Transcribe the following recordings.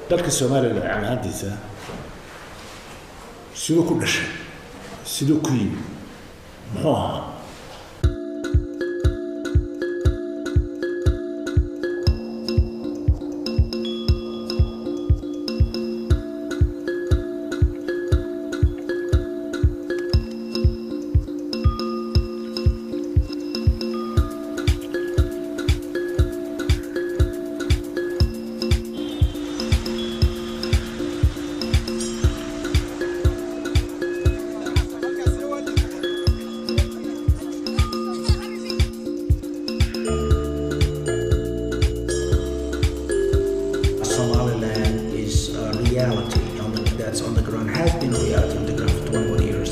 Dalka Somaliland ahaantiisa siduu ku dhashay, siduu ku yimi, muxuu ahaa? Somaliland is a reality that's on the ground, has been a reality on the ground for 21 years.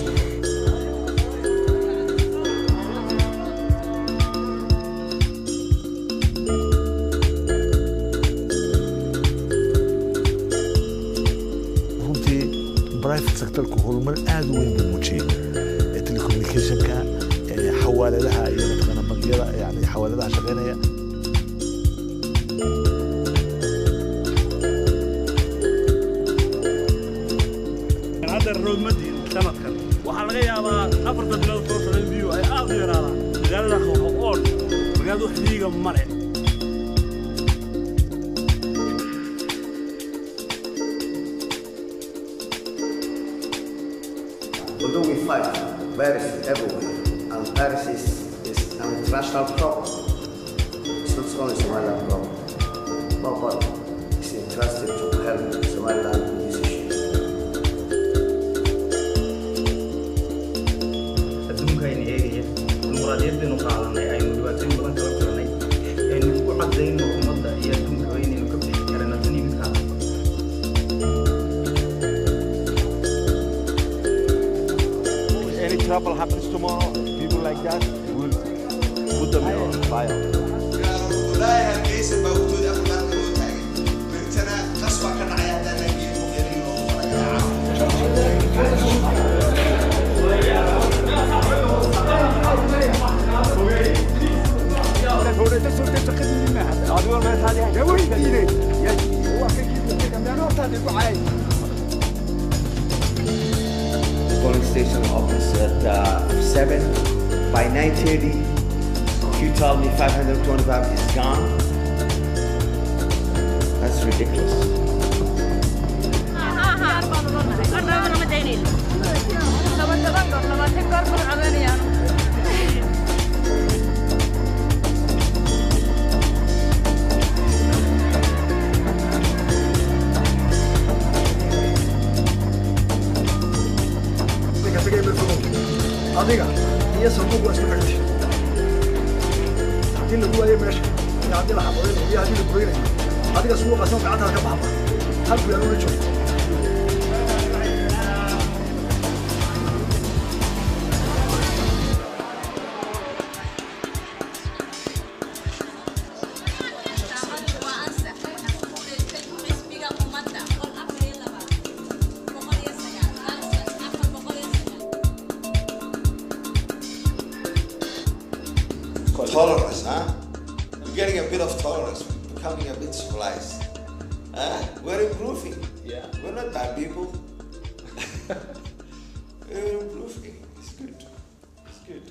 Runtii private sectorku horumar aad u weyn buu muujiyey, telecommunicationka, xawaaladaha iyo mataqaana bangiyada, yani xawaaladaha shaqeynaya. Hadda roob ma diin sanadkan. Waxaa laga yaabaa 4ta bilood soo socda in biyuhu ay aad u yaraadaan. Magaalada oon, magaalada wax dhiiga male. Although we fight piracy everywhere, and piracy is an international problem, it's not only Somaliland problem. Nobody is interested to help Somaliland with this issue. Adduunka ayna eegaya, dimuqraadiyad baynu qaadanay, aynu dhibaatooyin badan kala kulannay, aynu isku cadayno ummadda iyo adduunkaba inaynu ka bixi karana tan iyo midka adag. Any trouble happens tomorrow, people like that will put them on fire. Wallaahi, Hargeysa baabuurtooda afraadka loo taagay, beritana qas baa ka dhacay haddaan laamiga muqyariin loogu faragaraaca. The polling station opens at 7. By 9:30, you tell me 525 is gone. That's ridiculous. Annagana ma daynayno, 10 goor, 20 goor baan codeynayaan. Adiga iyo sanduuq waa isku xidhantay. Haddii lagu waayo meesha iyo haddii la xabadaynayo iyo haddii la goynayo, adiga suuqa soo gacantaada ka baxba, halku yaa ula joogto. Xisbiga Ummadda, 1042, 109, 409. Tolerance, huh? We're getting a bit of tolerance, we're becoming a bit civilized. Huh? We're improving. We're not bad people. We're improving. It's good. It's good.